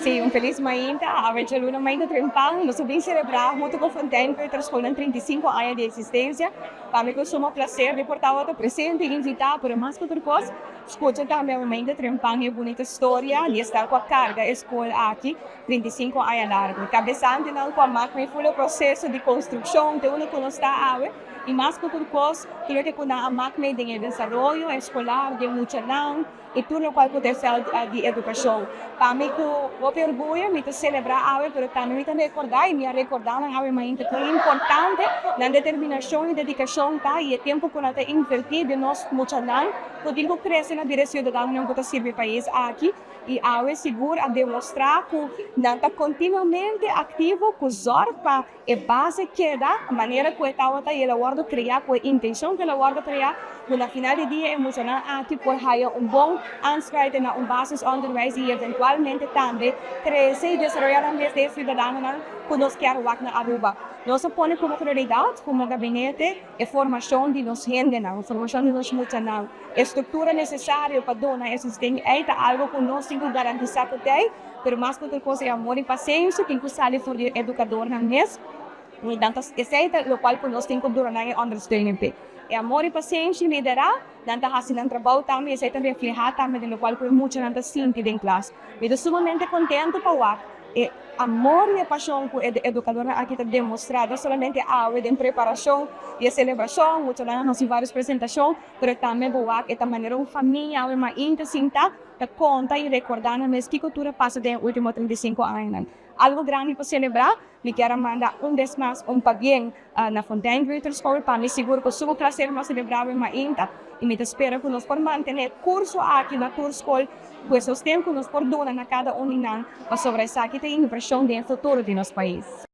Si, un feliz mainta. Awe djaluna mainta trempan, nos a bin selebrá huntu ku Fontein Peuterschool nan 35 aña di eksistensia. Pa mi ku suma plaser di por tabata presente i invitá, pero mas ku tur kos, skucha tambe awe mainta trempan e bunita storia di esnan ku a karga e skol aki 35 aña largu. Kabesantenan ku a mak mi ful e proseso di konstrukshon te unda ku nos ta awe i mas ku tur kos, tur loke ku nan a mak mi den e desaroyo eskolar di e muchanan, i tur lokual ku ta e vèlt di edukashon. Pa mi ku hopi orguyo mi ta selebrá awe, pero tambe mi ta rekordá i mi a rekordá nan awe mainta kon importante nan determinashon i dedikashon ta i e tempu ku nan ta invertí den nos muchanan ku tin ku krese na bira siudadanonan ku ta sirbi e pais aki. I awe sigur a demostrá ku nan ta kontinuamente aktivo ku zòrg pa e base keda manera ku e tabata i el a wòrdu kreá ku e intenshon ku el a wòrdu kreá, ku na final di dia e muchanan aki por haya un bon aansluiting na un basisonderwijs i eventualmente tambe krese i desaroyá nan mes den e siudadanonan ku nos kier wak na Aruba. Nos a pone komo prioridat komo gabinete e formashon di nos hendenan, e formashon di nos muchanan. E struktura nesesario pa duna e sosten ei ta algu ku nos tin ku garantisá ku t'ei. Pero mas ku tur kos e amor i pasenshi tin ku sali for di e edukadornan mes. I nan ta esei ta lokual ku nos tin ku duna nan e ondersteuning p'e. E amor i pasenshi liderá, nan ta hasi nan trabou tambe i esei ta reflehá tambe den lokual ku e muchanan ta sinti den klas. Mi ta sumamente kontentu pa wak e amor i e pashon ku e edukadornan aki ta demostrá, no solamente awe den preparashon di e selebrashon, muchanan a hasi vários presentashon, pero tambe bo wak e ta manera un famia awe mainta sinta. Ta konta i rekordá nan mes kiko tur a pasa den e último 35 añanan. Algu grandi pa selebrá. Mi kier a manda un bes mas un pabien na Fontein Kleuterschool. Pa mi sigur ku sumo plaser nos selebrá awe mainta i mi ta spera ku nos por mantené e kurso aki na tur skol ku e sosten ku nos por duna na kada un di nan pasobra esaki ta e invershon den e futuro di nos pais.